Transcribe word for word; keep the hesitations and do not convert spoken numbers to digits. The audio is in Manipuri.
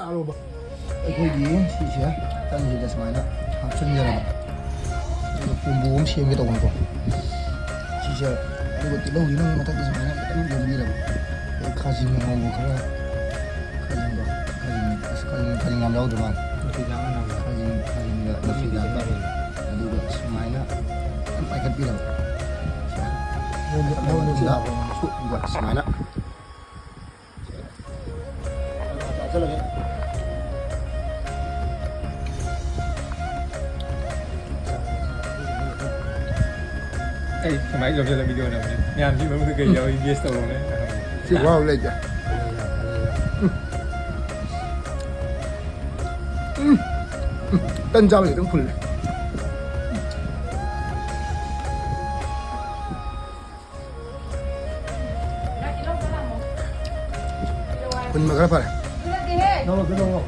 ꯑꯩꯈꯣꯏꯒꯤ ꯁꯤꯁꯦ ꯇꯟꯁꯤꯗ ꯁꯨꯃꯥꯏꯅ ꯍꯥꯞꯆꯤꯟꯖꯔꯕ, ꯑꯗꯨꯒ ꯀꯣꯝꯕꯣ ꯑꯃ ꯁꯦꯝꯒꯦ ꯇꯧꯕꯅꯤꯀꯣ꯫ ꯁꯤꯁꯦ, ꯑꯗꯨꯒ ꯇꯤꯜꯍꯧꯁꯤꯅ ꯑꯃꯨꯛ ꯃꯊꯛꯇ ꯁꯨꯃꯥꯏꯅ ꯈꯤꯇꯪ ꯌꯣꯝꯕꯤꯔꯕ, ꯑꯗꯩ ꯈꯥꯖꯤꯡ ꯑꯉꯧꯕ ꯈꯔ, ꯈꯥꯖꯤꯡꯗꯣ, ꯈꯥꯖꯤꯡ, ꯑꯁ, ꯈꯥꯖꯤꯡ, ꯈꯥꯖꯤꯡ ꯌꯥꯝ ꯌꯥꯎꯗ꯭ꯔ ꯃꯥꯜꯂꯦ꯫ ꯅꯨꯡꯁꯤꯗꯥꯛ ꯑꯅꯝꯕ꯫ ꯈꯥꯖꯤꯡ, ꯈꯥꯖꯤꯡꯒ ꯅꯨꯡꯁꯤꯗꯥꯛꯀ, ꯑꯗꯨꯒ ꯁꯨꯃꯥꯏꯅ ꯌꯥꯝ ꯄꯥꯏꯈꯠꯄꯤꯔꯕ꯫ ꯃꯣꯟꯗ, ꯃꯣꯟꯗ ꯁꯨꯃꯥꯏꯅ꯫ ꯑꯩ ꯁꯨꯃꯥꯏꯅ ꯌꯣꯝꯁꯤꯜꯂ ꯚꯤꯗꯤꯑꯣ ꯅꯝꯕꯅꯦ꯫ ꯃꯌꯥꯝꯁꯤ ꯃꯅꯨꯡꯗ ꯀꯩ ꯌꯥꯎꯏ ꯒꯦꯁ ꯇꯧꯔꯣꯅꯦ꯫ ꯁꯤ ꯋꯥꯕ ꯂꯩꯇꯦ꯫ ꯎꯝ꯫ ꯎꯝ꯫ ꯇꯟ ꯆꯥꯕꯁꯦ ꯑꯗꯨꯝ ꯐꯨꯜꯂꯦ꯫ ꯍꯨꯟꯕ ꯈꯔ ꯐꯔꯦ꯫ ꯂꯧꯔꯣ, ꯂꯧꯔꯣ꯫